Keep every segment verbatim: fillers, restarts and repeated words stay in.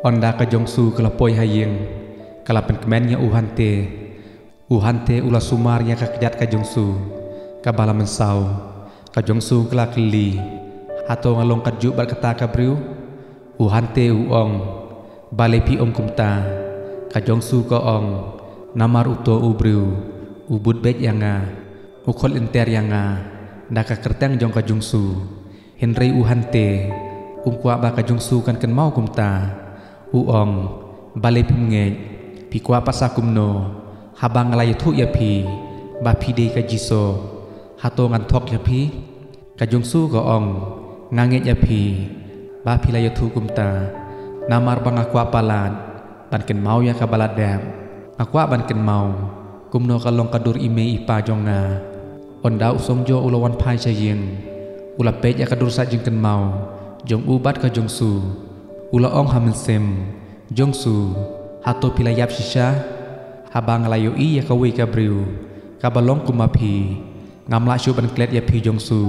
Ynda ka Jongsu ka la poi ha ïing, ka la pynkmen ïa u Hante. U Hante u la sumar ïa ka kjat ka Jongsu kaba la mynsaw. Ka Jongsu ka la kylli, "Hato nga long katjuh bad kata ka briew?" U Hante u ong, "Balei phi ong kumta?" Ka Jongsu ka ong, "Namar uto u briew u bud beit ïa nga, u khot lynter ïa nga da ka kyrteng jong ka Jongsu." Hynrei u Hante um kwah ba ka Jongsu kan kynmaw kumta. U ong, "Balei phim ngeit? Phi kwah pat sa kumno? Haba nga la ïathuh ïa phi ba phi dei ka Jiso, hato ngan thok ïa phi?" Ka Jongsu ka ong, "Nga ngeit ïa phi ba phi la ïathuh kumta, namar ba nga kwah palat ban kynmaw ïa kaba la dep. Nga kwah ban kynmaw kumno ka long ka dur i mei i pa jong nga." Ynda u Songjo u la wan phai sha ïing, u la peit ïa ka dur sah jingkynmaw jong u bad ka Jongsu. U la ong ha mynsiem, "Jongsu, hato phi la ïap shisha? Haba nga la ïohi ïa kawei ka briew kaba long kum ma phi, ngam lah shuh ban klet ïa phi Jongsu."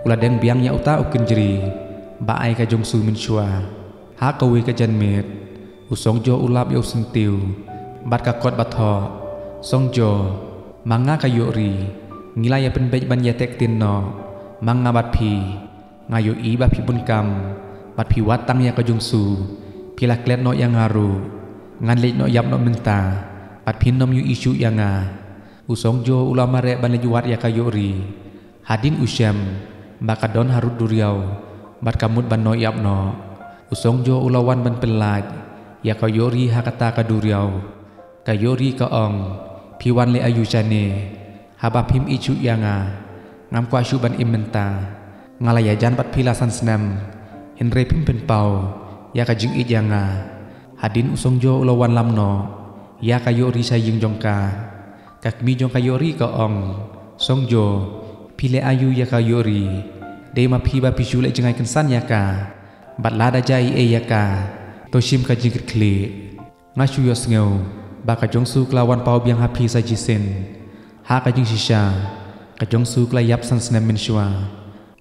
U la deng biang ïa uta u kynjri ba ai ka Jongsu mynshuwa. Ha kawei ka janmiet, u Songjo u lap ïa u syntiew bad ka kot ba thoh, "Songjo, ma nga ka Ïohri, ngi la ïa pynbeit ban ïateh ktien noh, ma nga bad phi. Nga ïohi ba phi bun kam bad phi wad tang ïa ka Jongsu. Phi la klet noh ïa nga ruh. Ngan leit noh ïap noh mynta bad phin ym ïohi shuh ïa nga." U Songjo u la mareh ban leit wad ïa ka Ïohri. Hadien u shem ba ka don harud duriaw bad ka mut ban noh ïap noh, u Songjo u la wan ban pyllait ïa ka Ïohri ha kata ka duriaw. Ka Ïohri ka ong, "Phi wan leh aïu shane? Haba phim ïeit shuh ïa nga, ngam kwah shuh ban im mynta. Nga la ïajan bad phi la san snem, hynrei phim pynpaw ïa ka jingïeit ïa nga." Hadien u Songjo u la wan lam noh ïa ka Ïohri sha ïing jong ka. Ka kmie jong ka Ïohri ka ong, "Songjo, phi leh aïu ïa ka Ïohri? Dei ma phi ba phi shu leh jngai kynsan ïa ka? Bad lada jia ei ei ïa ka, to shim ka jingkitkhlieh. Nga shu ïohsngew ba ka Jongsu ka la wan paw biang ha phi sa shisien. Ha ka jingshisha, ka Jongsu ka la ïap san snem mynshuwa.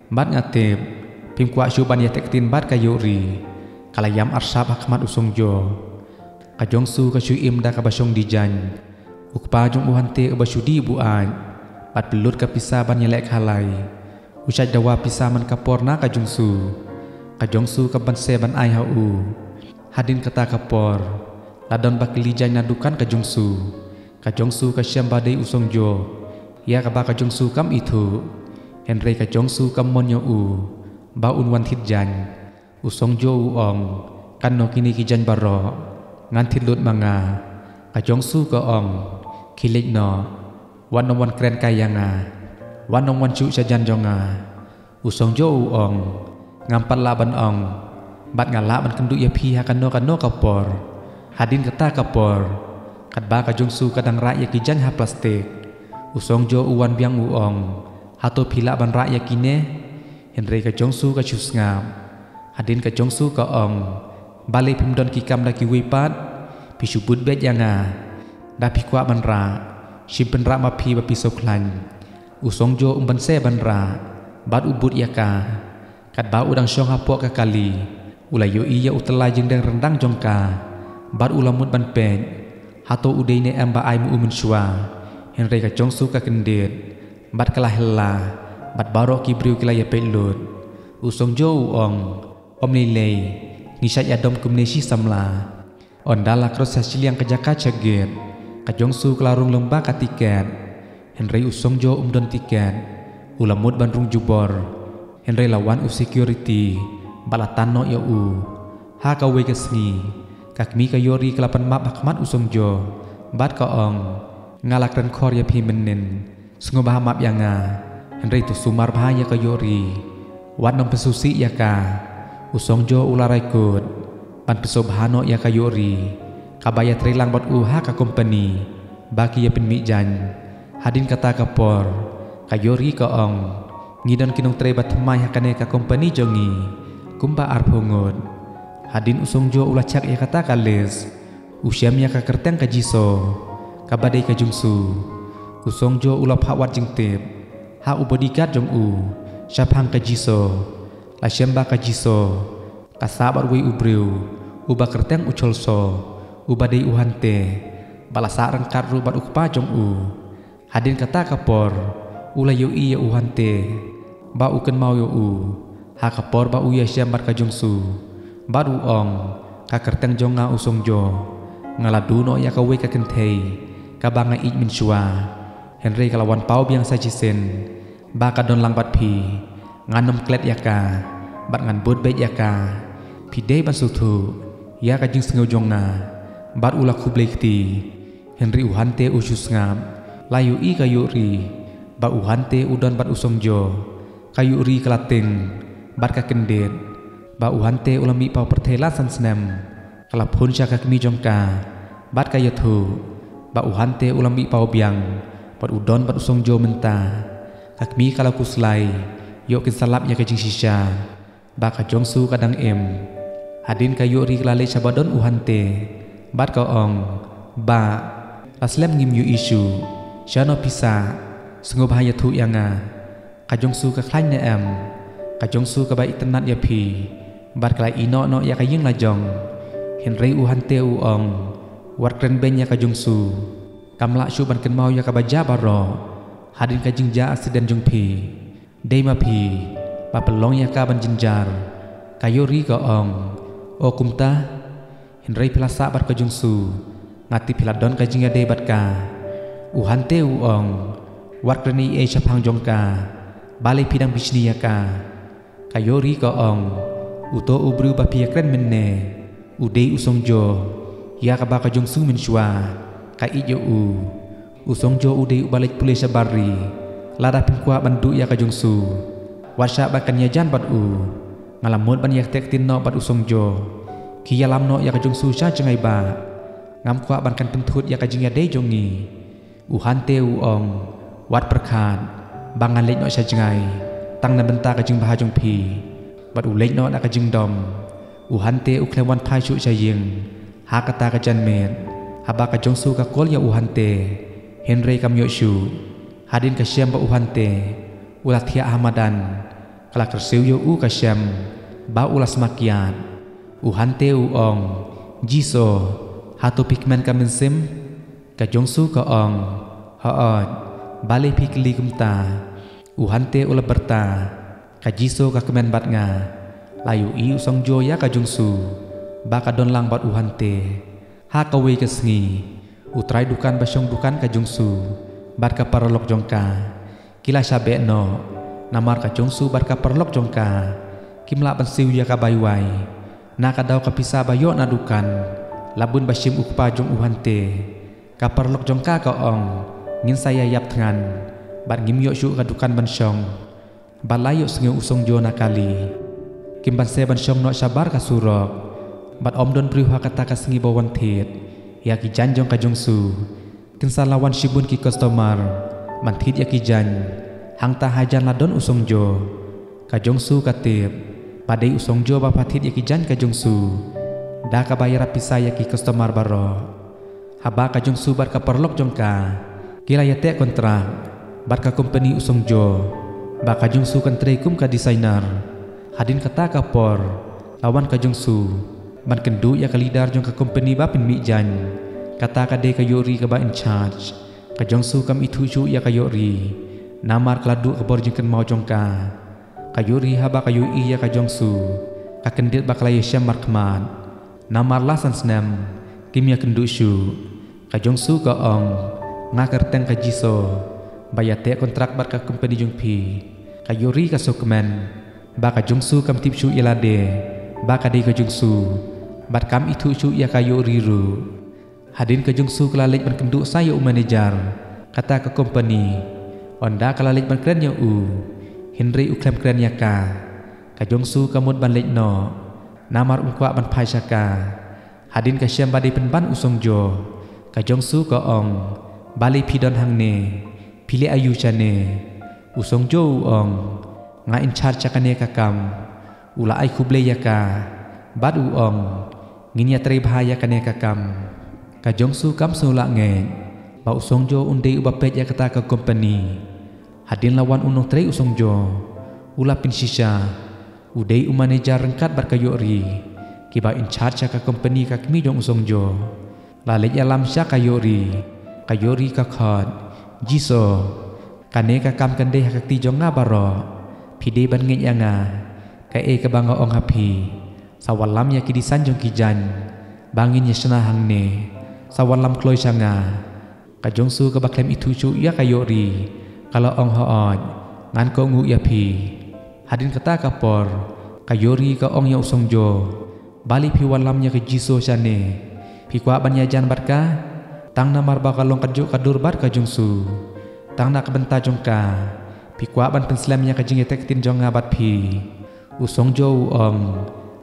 Bad nga tip phim kwah shuh ban ïateh ktien bad ka Ïohri." Ka la ïam arsap ha khmat u Songjo. Ka Jongsu ka shu im da kaba shong dijain. U kpa jong u Hante uba shu dih buaid bad pynlut ka pisa ban ïaleh khalai, u shait dawa pisa man ka por na ka Jongsu. Ka Jongsu ka banse ban ai ha u. Hadien kata ka por, la don ba kylli jaiñ na dukan ka Jongsu. Ka Jongsu ka shem ba dei u Songjo ïa kaba ka Jongsu kam ithuh. Hynrei ka Jongsu kam mon ïa u ba un wan thied jaiñ. U Songjo u ong, "Katno kine ki jaiñ baroh, ngan thied lut ma nga." Ka Jongsu ka ong, "Khie leit noh, wat nym wan kren kai ïa nga, wat nym wan shuh shajan jong nga." U Songjo u ong, "Ngam pat lah ban ong, bad nga lah ban kynduh ïa phi ha kano kano ka por." Hadien kata ka por, katba ka Jongsu ka dang rah ïa ki jaiñ ha plastik, u Songjo u wan biang u ong, "Hato phi lah ban rah ïa kine?" Hynrei ka Jongsu ka shu sngap. Hadien ka Jongsu ka ong, "Balei phim don ki kam da kiwei pat? Phi shu bud beit ïa nga. Da phi kwah ban rah, shim pynrah ma phi ba phi sngewkhlaiñ." U Songjo um banse ban rah bad u bud ïa ka. Katba u dang shong hapoh ka kali, u la ïohi ïa u tyllai jingdeng ryndang jong ka bad u la mut ban peit hato u dei ne em ba ai ma u mynshuwa. Hynrei ka Jongsu ka kyndit bad ka la hella bad baroh ki briew ki la ïapeit lut. U Songjo u ong, "Ym lei lei, ngi shait ïadom kumne shi samla." Ynda la cross sha shiliang ka jaka check gate, ka Jongsu ka la rung lyngba ka tiket. Hynrei u Songjo um don tiket. U la mut ban rung jubor, hynrei la wan u security bad la tan noh ïa u. Ha kawei ka sngi, ka kmie ka Ïohri ka la pan map ha khmat u Songjo bad ka ong, "Nga la kren khor ïa phi mynnin. Sngewbha map ïa nga, hynrei to sumar bha ïa ka Ïohri. Wat nym pynsngewsih ïa ka." U Songjo u la rai kut ban pynsngewbha noh ïa ka Ïohri, kaba ïatreilang bad u ha ka kompani ba ki ïapynmih jaiñ. Hadien kata ka por, ka Ïohri ka ong, "Ngi don ki nongtrei ba thymmai ha kane ka kompani jong ngi kumba arphew ngut." Hadien u Songjo u la check ïa kata ka list, u shem ïa ka kyrteng ka Jiso, kaba dei ka Jongsu. U Songjo u la phah wad jingtip ha u bodyguard jong u shaphang ka Jiso. La shem ba ka Jiso ka sah bad uwei u briew uba kyrteng u Cholso, uba dei u Hante, ba la sah ryngkat ruh bad u kpa jong u. Hadien kata ka por, u la ïohi ïa u Hante, ba u kynmaw ïa u, ha ka por ba u ïashem bad ka Jongsu, bad u ong, ka kyrteng jong nga u Songjo, nga la duh noh ïa kawei ka kynthei, kaba nga ïeit mynshuwa. Hynrei ka la wan paw biang sa shisien, ba ka don lang bad phi, ngan ym klet ïa ka, bad ngan bud beit ïa ka. Phi dei ban sngewthuh ïa ka jingsngew jong nga. Bad u la khublei kti. Hynrei u Hante u shu sngap, la ïohi ka Ïohri ba u Hante u don bad u Songjo. Ka Ïohri ka la tieng bad ka kyndit ba u Hante u la mih paw pyrthei la san snem. Ka la phone sha ka kmie jong ka bad ka ïathuh ba u Hante u la mih paw biang bad u don bad u Songjo mynta. Ka kmie ka la khuslai, ïoh kin sa lap ïa ka jingshisha ba ka Jongsu ka dang im. Hadien ka Ïohri ka la leit sha ba don u Hante bad ka ong, Bah, la slem ngim ïohi shuh. Shano phi sah? Sngewbha ïathuh ïa nga. Ka Jongsu ka khlaiñ ne em? Ka Jongsu kaba itynnad ïa phi, bad ka la ïehnoh noh ïa ka ïing la jong. Hynrei u Hante u ong, wat kren beiñ ïa ka Jongsu. Kam lah shuh ban kynmaw ïa kaba jia baroh hadien ka jingjia aksiden jong phi. Dei ma phi ba pynlong ïa ka ban jynjar. Ka Ïohri ka ong, o kumta? Hynrei phi la sah bad ka Jongsu, nga tip phi la don ka jingïadei bad ka. U Hante u ong, wat kren ei ei shaphang jong ka. Balei phi dang bishni ïa ka? Ka Ïohri ka ong, uto u briew ba phi ïakren mynne, u dei u Songjo, ïa kaba ka Jongsu mynshuwa ka ïeit ïa u. U Songjo u dei uba leit pule sha bar ri. Lada phin kwah ban duh ïa ka Jongsu, wat shah ban kren ïajan bad u. Nga la mut ban ïateh ktien noh bad u Songjo. Ki ïalam noh ïa ka Jongsu sha jngai bah. Ngam kwah ban kren pynthut ïa ka jingïadei jong ngi. U Hante u ong, wat pyrkhat ba ngan leit noh sha jngai tang na bynta ka jingbha jong phi. Bad u leit noh da ka jingdom. U Hante u khlem wan phai shuh sha ïing ha kata ka janmiet, haba ka Jongsu ka call ïa u Hante, hynrei kam ïoh shuh. Hadien ka shem ba u Hante u la thiah ha madan, ka la kyrsiew ïa u ka shem ba u la sma kiad. U Hante u ong, Jiso, hato phi kmen ka mynsiem? Ka Jongsu ka ong, hooid, balei phi kylli kumta? U Hante u la byrta, ka Jiso ka kmen bad nga. La ïohi u Songjo ïa ka Jongsu ba ka don lang bad u Hante. Ha kawei ka sngi, u trai dukan ba shong dukan ka Jongsu bad ka paralok jong ka, ki la shah beh noh. Namar ka Jongsu bad ka paralok jong ka kim lah ban siew ïa ka bai wai. Na ka daw ka pisa ba ïoh na dukan la bun ba shim u kpa jong u Hante. Ka paralok jong ka ka ong, ngin sa ïa ïap thngan bad ngim ïoh shuh ka dukan ban shong. Bad la ïohsngew u Songjo na kali, kim banse ban shong noh shabar ka surok. Bad ym don briew ha kata ka sngi ba wan thied ïa ki jaiñ jong ka Jongsu. Kin sa la wan shibun ki customer ban thied ïa ki jaiñ. Hangta hajan la don u Songjo. Ka Jongsu ka tip ba dei u Songjo ba pha thied ïa ki jaiñ ka Jongsu, da kaba ïarap pisa ïa ki customer baroh. Haba ka Jongsu bad ka paralok jong ka ki la ïateh kontrak bad ka kompani u Songjo, ba ka Jongsu kan trei kum ka designer. Hadien kata ka por, la wan ka Jongsu ban kynduh ïa ka leader jong ka kompani ba pynmih jaiñ. Kata ka dei ka Ïohri kaba in charge. Ka Jongsu kam ithuh shuh ïa ka Ïohri, namar ka la duh ka bor jingkynmaw jong ka. Ka Ïohri haba ka ïohi ïa ka Jongsu, ka kyndit ba ka la ïashem markhmat. Namar la san snem kim ïakynduh shuh. Ka Jongsu ka ong, nga kyrteng ka Jiso, ba ïateh kontrak bad ka kompani jong phi. Ka Ïohri ka sngewkmen ba ka Jongsu kam tip shuh ïa lade ba ka dei ka Jongsu, bad kam ithuh shuh ïa ka Ïohri ruh. Hadien ka Jongsu ka la leit ban kynduh sa ïa u manager kata ka kompani. Ynda ka la leit ban kren ïa u, hynrei u khlem kren ïa ka. Ka Jongsu ka mut ban leit noh, namar um kwah ban phai sha ka. Hadien ka shem ba dei pynban u Songjo, ka Jongsu ka ong, balei phi don hangne? Phi leh aïu shane? U Songjo u ong, nga in charge ïa kane ka kam. U la ai khublei ïa ka bad u ong, ngin ïatrei bha ïa kane ka kam. Ka Jongsu kam sngew lah ngeit ba u Songjo un dei uba peit ïa kata ka kompani. Hadien la wan u nongtrei u Songjo, u la pynshisha. U dei u manager ryngkat bad ka Ïohri. Kiba in charge sha ka company ka kmie jong u Song Jo. La leit ïalam sha ka Yori. Ka Yori ka khot. Jiso. Kane ka kam kan dei ha ka kti jong nga baroh. Phi dei ban ngeit ïa nga. Kaei kaba nga ong ha phi. Sa wallam ïa ki design jong ki jaiñ. Ba ngin ïa shna hangne. Sa wallam kloi sha nga. Ka Jong Su kaba khlem ithuh shuh ïa ka Yori. Ka la ong hooid. Ngan kohnguh ïa phi. Hadien kata ka por. Ka Yori ka ong ïa u Song Jo. Balei phi wallam ïa ka Jiso shane. Phi kwah ban ïajan bad ka. Tang namar ba ka long kajuh ka dur bad ka Jong Su. Tang na ka bynta jong ka. Phi kwah ban pynslem ïa ka jingïateh ktien jong nga bad phi. U Song Jo u ong.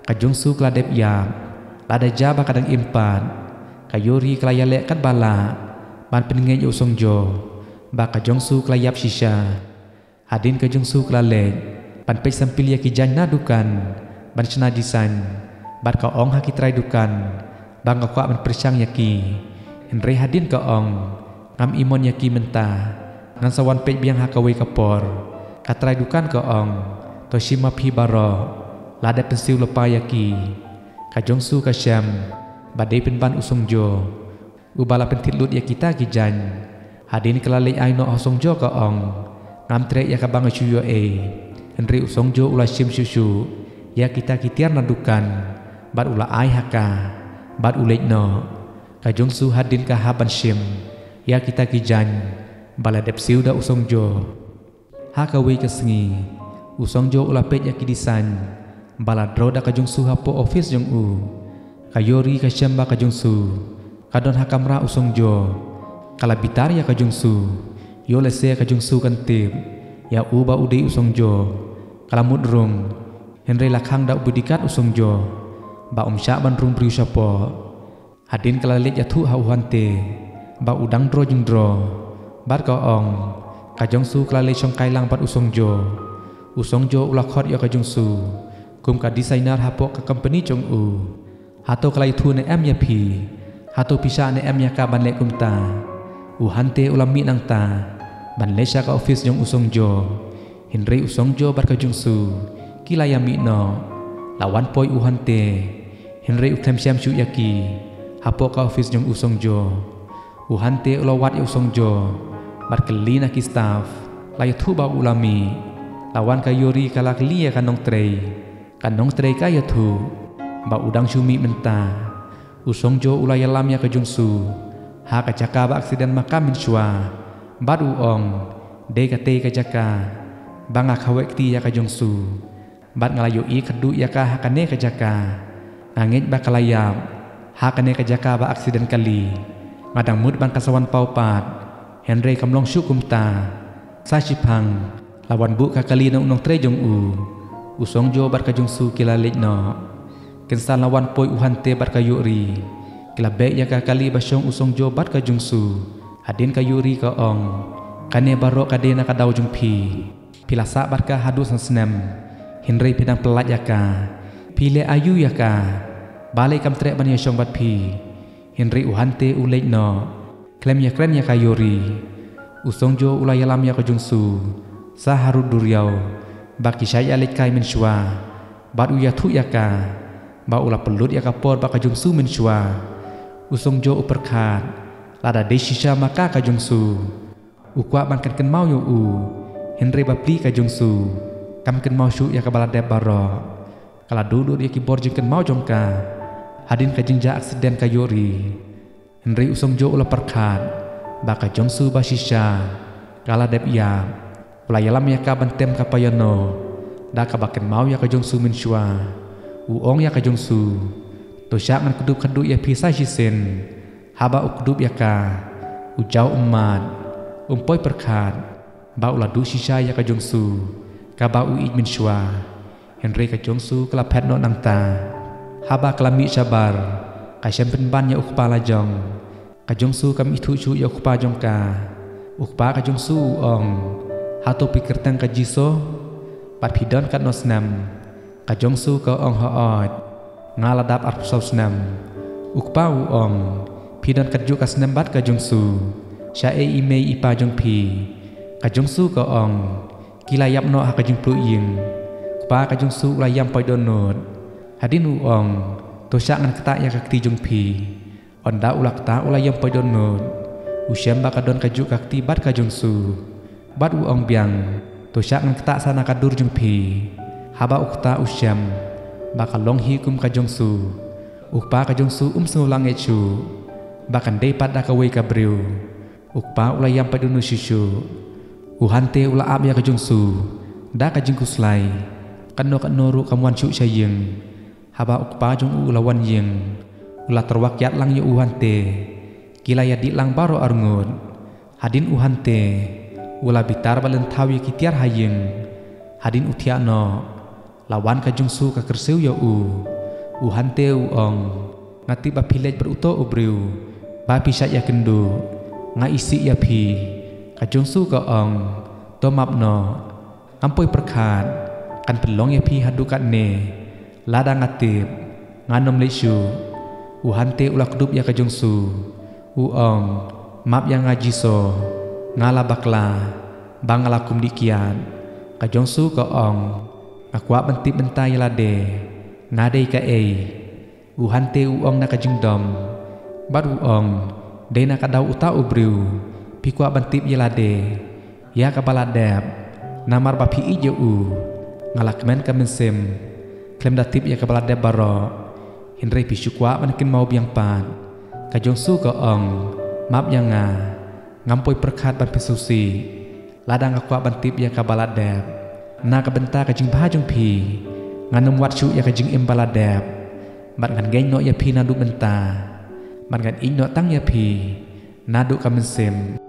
Ka Jong Su ka la dep ïap. Lada jia ba ka dang im pat. Ka Yori ka la ïaleh katba lah. Ban pynngeit ïa u Song Jo. Ba ka Jong Su ka la ïap shisha. Hadien ka Jong Su ka la leit. Ban peit sample ïa ki jaiñ na dukan. Ban shna design. Bad ka ong ha ki trai dukan. Ba nga kwah ban pyrshang ïa ki. Hynrei hadien ka ong. Ngam ïoh mon ïa ki mynta. Ngan sa wan peit biang ha kawei ka por. Ka trai dukan ka ong. To shim ma phi baroh. La dep pynsiew lypa ïa ki. Ka Jong Su ka shem. Ba dei pynban u Song Jo. Uba la pynthied lut ïa kita ki jaiñ. Hadien ka la leit ai noh ha u Song Jo ka ong. Ngam treh ïa kaba nga shu ïoh ei. Hynrei u Song Jo u la shim shuh shuh. Ïa kita ki tiar na dukan. Bad u la ai ha ka. Bad u leit noh. Ka Jong Su hadien ka hap ban shim. Ïa kita ki jaiñ. Ba la dep siew da u Song Jo. Ha kawei ka sngi. U Song Jo u la peit ïa ki design. Ba la draw da ka Jong Su hapoh office jong u. Ka Yori ka shem ba ka Jong Su. Ka don ha kamra u Song Jo. Ka la bitar ïa ka Jong Su. Ïoh lehse ka Jong Su kan tip. Ïa u ba u dei u Song Jo. Ka la mut rung. Hynrei la khang da u bodyguard u Song Jo. Ba um shah ban rung briew shapoh. Hadien ka la leit ïathuh ha u Hante. Ba u dang draw jingdraw. Bad ka ong. Ka Jong Su ka la leit shongkai lang bad u Song Jo. U Song Jo u la khot ïa ka Jong Su. Kum ka designer hapoh ka company jong u. Hato ka la ïathuh ne em ïa phi. Hato phi shah ne em ïa ka ban leh kumta. U Hante u la mih nangta. Ban leit sha ka office jong u Song Jo. Hynrei u Song Jo bad ka Jong Su. Ki la ïa mih noh. La wan poi u Hante. Hynrei u khlem shem shuh ïa ki. Hapoh ka office jong u Song Jo. U Hante u la wad ïa u Song Jo. Bad kylli na ki staff. La ïathuh ba u la mih. La wan ka Yori ka la kylli ïa ka nongtrei. Ka nongtrei ka ïathuh. Ba u dang shu mih mynta. U Song Jo u la ïalam ïa ka Jong Su. Ha ka jaka ba accident ma ka mynshuwa. Bad u ong. Dei katei ka jaka. Ba nga khawoh kti ïa ka Jong Su. Bad nga la ïohi khadduh ïa ka ha kane ka jaka. Nga ngeit ba ka la ïap. Ha kane ka jaka ba accident kali. Nga dang mut ban ka sa wan paw pat. Hynrei kam long shuh kumta. Sa shiphang. La wan buh ka kali na u nongtrei jong u. U Song Jo bad ka Jong Su ki la leit noh. Kynsan la wan poi u Hante bad ka Yori. Ki la beh ïa ka kali ba shong u Song Jo bad ka Jong Su. Hadien ka Yori ka ong. Kane baroh ka dei na ka daw jong phi. Phi la sah bad ka haduh san snem. Hynrei phi dang pyllait ïa ka. Phi leh aïu ïa ka. Balei kam treh ban ïashong bad phi. Hynrei u Hante u leit noh. Khlem ïakren ïa ka Yori. U Song Jo u la ïalam ïa ka Jong Su. Sa harud duriaw. Ba ki shah ïaleit kai mynshuwa. Bad u ïathuh ïa ka. Ba u la pynlut ïa ka por bad ka Jong Su mynshuwa. U Song Jo u pyrkhat. Lada dei shisha ma ka ka Jong Su. U kwah ban kynmaw ïa u. Hynrei bapli ka Jong Su. Kam kynmaw shuh ïa kaba la dep baroh. Ka la duh lut ïa ki bor jingkynmaw jong ka. Hadien ka jingjia accident ka Yori. Hynrei u Song Jo u la pyrkhat. Ba ka Jong Su ba shisha. Ka la dep ïap. U la ïalam ïa ka ban tem ka piano. Da kaba kynmaw ïa ka Jong Su mynshuwa. U ong ïa ka Jong Su. To shah ngan kdup khadduh ïa phi sa shisien. Haba u kdup ïa ka. U jaw ummat. Um poi pyrkhat. Ba u la duh shisha ïa ka Jong Su. Kaba u ïeit mynshuwa. Hynrei ka Jong Su ka la phet noh nangta. Haba ka la mih shabar. Ka shem pynban ïa u kpa la jong. Ka Jong Su kam ithuh shuh ïa u kpa jong ka. U kpa ka Jong Su u ong. Hato phi kyrteng ka Jiso. Bad phi don katno snem. Ka Jong Su ka ong hooid. Nga la dap arphew saw snem. U kpa u ong. Phi don katjuh ka snem bad ka Jong Su. Shaei i mei i pa jong phi. Ka Jong Su ka ong. Ki la ïap noh ha ka jingpluh ïing. Kpa ka Jong Su u la ïam poi dohnud. Hadien u ong. To shah ngan ktah ïa ka kti jong phi. Ynda u la ktah u la ïam poi dohnud. U shem ba ka don kajuh ka kti bad ka jong Su. Bad u ong biang, to shah ngan ktah sa na ka dur jong phi. Haba u ktah u shem ba ka long hi kum ka jong Su. U kpa ka jong Su um sngewlang eh shuh ba kan dei pat da kawei ka briew. U kpa u la ïam pat dohnud shuh shuh. U Hante u la ap ïa ka jong Su da ka jingkhuslai. Katno katno ruh kam wan shuh sha ïing. Haba u kpa jong u u la wan ïing, u la tyrwa kiad lang ïa u Hante. Ki la ïadih lang baroh arngut. Hadien u Hante u la bitar ba lynthaw ïa ki tiar ha ïing. Hadien u thiah noh, la wan ka jong Su ka kyrsiew ïa u. U Hante u ong, nga tip ba phi leit bad uto u briew ba phi shait ïakynduh. Nga isih ïa phi. Ka jong Su ka ong, to map noh. Ngam poi pyrkhat kan pynlong ïa phi haduh katne. Lada nga tip ngan ym leit shuh. U Hante u la kdup ïa ka jong Su. U ong, map ïa nga Jiso. Nga la bakla ba nga la kum dih kiad. Ka jong Su ka ong, nga kwah ban tip mynta ïa lade. Nga dei kaei? U Hante u ong na ka jingdom. Bad u ong, dei na ka daw uta u briew phi kwah ban tip ïa lade, ïa kaba la dep. Namar ba phi ïeit ïa u, nga la kmen ka mynsiem. Khlem da tip ïa kaba la dep baroh. Hynrei phi shu kwah ban kynmaw biang pat. Ka jong Su ka ong, map ïa nga. Ngam poi pyrkhat ban pynsngewsih. Lada nga kwah ban tip ïa kaba la dep. Na ka bynta ka jingbha jong phi, ngan ym wad shuh ïa ka jingim ba la dep. Bad ngan ngeit noh ïa phi naduh mynta. Bad ngan ïeit noh tang ïa phi naduh ka mynsiem.